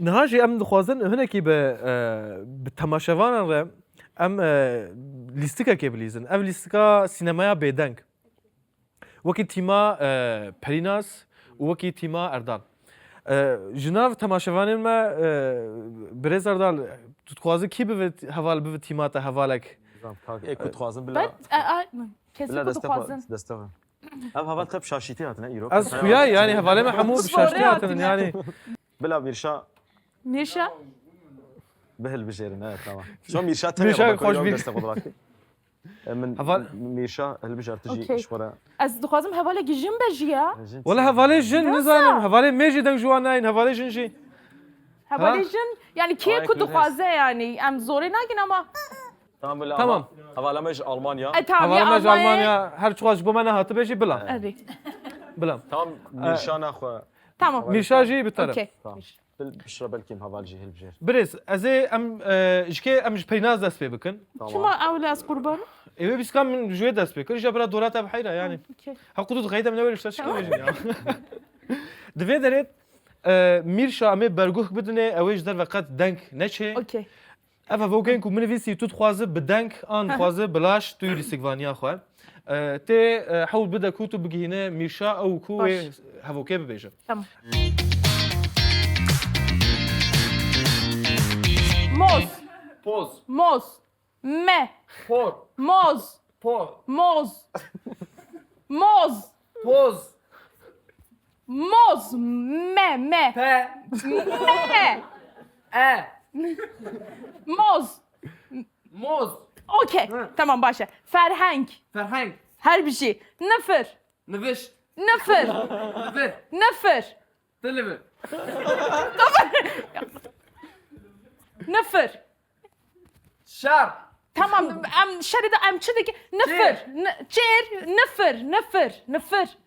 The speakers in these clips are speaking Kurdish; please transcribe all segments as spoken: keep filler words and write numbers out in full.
Niha jî em dixwazin hinekî bi, e, bi temaşevanan re em, e, lîstikekê bilîzin. Ev lîstika sînemaya bêdeng. Wekî tîma, e, Perînaz û wekî tîma Erdal. E, ji nav temaşevanên me, e, birêz Erdal, tu dixwazî kî bive heval, bive tîma te hevalek? Nizam, kak, ê ku dixwazin bila, Bet, e, a, kesî bila ku destê xwe, dixwazin. destê xwe. Ev heval te bi şaşîtî hatine îro. Ez xuya, yani hevalê me hemû bi Zorê şaştî hatine hatine. Yani. Bila Mîrşa Mîrşa, bihilbijêrin, evet, tamam. Şu Mîrşa te Mîrşa ya, xoş ya bir- destê xwe dilakê. E, min, Heval- Mîrşa hilbijart tu jî Okey. ji xwe re. Ez dixwazim hevalekî jin be jî ya. Jin Wala çi? hevalê jin Nasıl? Nizanim. Hevalê mêjî deng ji wan nayên. Hevalê jin jî. Hevalê Ha? jin, yani kê Ay, ku kudret. dixwaze yani. Em zorê nakin ama Tamam, bila Tamam. Hevala me ji Almanya. E, tamam, Hevala me ji Almanya. Almanya. Her çiqas ji bo me nehatibe jî bila. Evet. Bila. Tamam, Mîrşa naxwe. Tamam. Mîrşa jî bi teref. Okey. Tamam. Bil-, Bişra belkî em heval jî hilbijêr. Birêz, ez ê em, e, ji kê em ji Perînaz dest pê bikin. Tamam. Çima ew li ez qurban? Ê wê bîskan min ji wê dest pê kir. Îja bira dora te bi heyra yani. Okey. Heqû tu dixeyî te min ewê li ser çi bêjin ya. Di vê derê, e, Mîrşa em ê berguh bidinê, ew ê ji derve qet deng neçê. Okey. Ev hevokên ku min nivîsî tu dixwazi bi deng an dixwazi bi laş tu yî lîstikvaniya xwe. E, tê, e, hewl bide ku tu bigihîne Mîrşa ew ku wê Baş. hevokê bibêje. Tamam. Moz. Poz. Moz. Me. Por. Moz. Por. Moz. Moz. Poz. Moz. Me. Me. Pe. Me. E. Moz. Moz. Okey. Hı. Tamam, baş e. Ferheng. Ferheng. Her bir şey. Nifir. Niviş. Nifir. Vir. Nifir. Dilivir. Nifir. Şar. Tamam, em şerî de em çi dike? Nifir. N- Çêr. Nifir. Nifir. Nifir.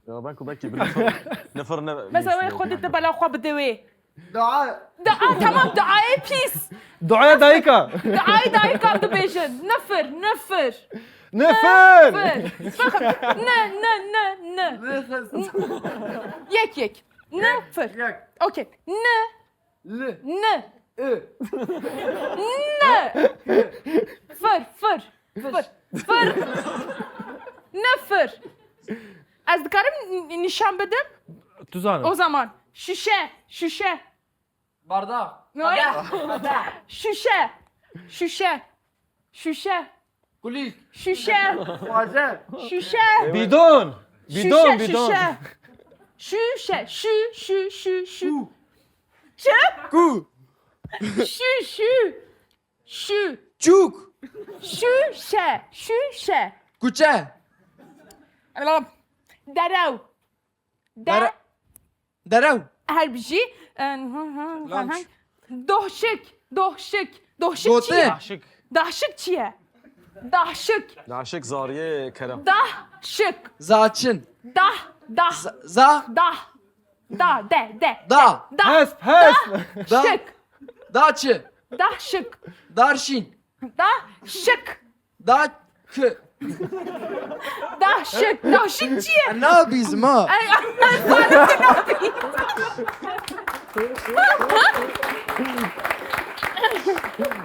Ya ben ku belkî bir nifir ne. Mesela wê xwe dite bela xwe bide wê. Dua. Dua, tamam, duayê pîs. Duaya dayika. Duayê dayika dibêjin. Nifir, nifir. Nifir. Fir. Fir. Ne, ne, ne, ne. Nefes. Yek, yek. Nifir. Yek. Okey. Ne, Li. ne, Ü. ne. Fir, fir. Fir. Fir. Nifir. Ez dikarim n- nîşan bidim? Tu zanî. O zaman. Şişe, şişe. Bardak. Ne? Şişe, şişe. Şişe. Kulîlk. Şişe. Xwaze. Şişe. Bidon. Bidon, Şişe, bidon. şişe. Şişe. Şu, şu, şu, şu. Ku. Çi? Ku. Şu, şu. Şu. Çuk. Şişe. Şişe. Kuçe. Derew. De. Dere-, Derew. Her bir şey. Lanç. Dohşik. Dohşik. Dohşik Gote. çi? Dahşik. Dahşik çi ye? Dahşik. Naşik zariyê kerem. Dahşik. Zaçin. Dah. Dah. Za-, za. Dah. Da. De. De. Da. Da. Hesp, hesp. Da. Şık. Daçi. Dahşik. Darşin. Dahşik. Da. Kı. Dahşik. Dahşik çi ye? Nabîz ma. Ay, ay, ay,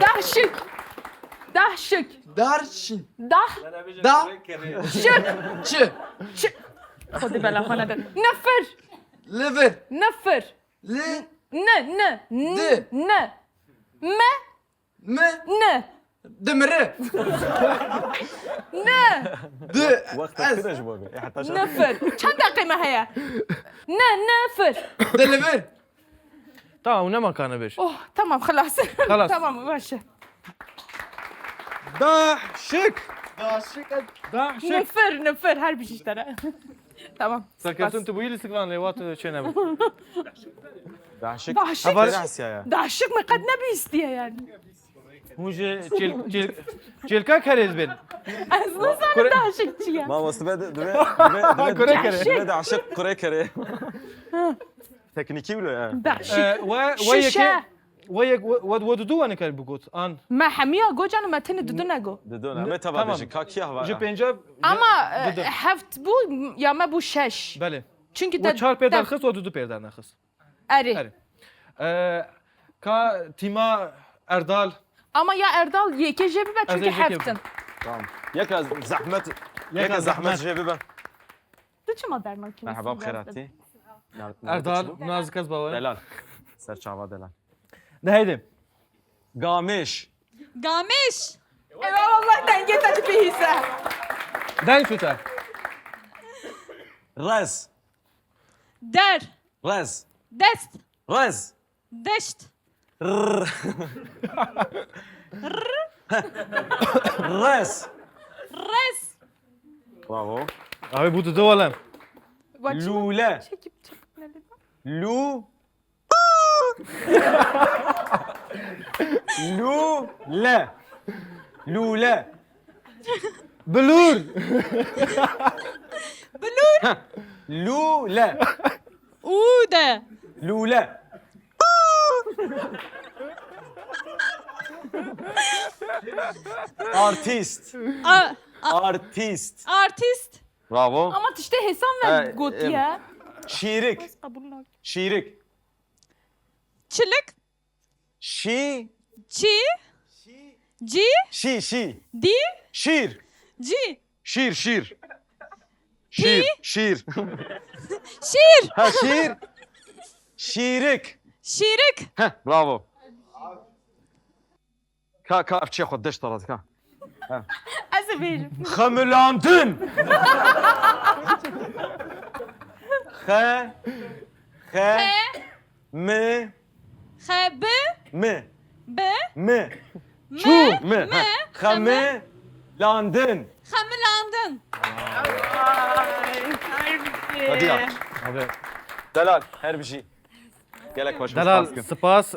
dahşik. Dahşik. Darşin. Dah. Da. Şik. Çi. Çi. Xwedê bela xwe nede. Nifir. Livir. Nifir. Li. N, n, n, Di. n. Me, Mi. n. Dimiri. N. Di. Wext Ez. kire ji bo be. E, heta şa- Nifir. Çend deqê me heye? N, nifir. Dilivir. Tamam, nema kana beş. Oh, tamam, xelas. Xelas. Tamam, baş e. Dahşik. Daşik. Dahşik. Nifir, nifir, her bir şey işte. Tamam. Serkeftin tu bûyî lîstikvan lê wat çê nebû. Dahşik. Dahşik. Heval- Kerehsiya ya. Dahşik me qet nebîstiye yani. Hûn jî çêl-, çêl-, çêlka kerê dibên. Ez nizanim Kure- dahşik çi ye. Mamoste be divê, divê, divê, Kure kerê. Divê dahşik kure kerê. Teknîkî bile yani. Dahşik. E, we, we Şişe. yekê, we yek, we, we, we dudu we nikar bigot. An. Me hemiya gocan me tenê dudu nego. Didon, em ê teva Tamam. bêjin. Ka kî hava? Ji Pênca. Ama e, Didi. Heft bû ya me bû şeş. Belê. Çünkü We çar pê derxist, we dudu pê dernexist. Erê. Erê. Ee, ka tîma Erdal. Ama ya Erdal yekê jê bibe, ez çünkü ê jê heft in. Tamam. Yeke zehmet, yeke zehmet jê bibe. Tu çima derman kimsin? Merhaba, bi xêr hatî. Erdal, nazik ez bawe. Delal. Ser çava delal. De heydi. Gamiş. Gamiş. Ewa, vallahi dengê te dibihîse. Deng şute. Rez. Der. Rez. Dest. Rez. Deşt. Rr. Rr. Rez. Rez. Bravo. Abi bu da oğlum. Lule. Çekip çekip ne dedi? Lu. Lule. Lule. Bilur. Bilur. Heh. Lule. Ude. Lule. Artist. A- a- Artist. Artist. Bravo. Ama tiştê hêsan ve gotiye. Şîrik. Şîrik. Çilik. Şî. Çi. Ci. Şî, şî. Di. Şîr. Ci. Şîr, şîr. Şîr, şîr. Şîr. Ha, şîr. Şîrik. Şîrik. Heh, bravo. Ka, ka, ev çiye xwe deşt arat, ka. Ha. Ez ê bêjim. Xemilandin. Xe, xe, Xe. Mi. Xe, bi. Mi. Bi. Mi. Mi. Çu. Mi. Mi. Ha. Xemi. Xemi. Landin. Xemilandin. Hadi ya. Abi. Delal, her bir şey. Gelek hoş. Delal, spas.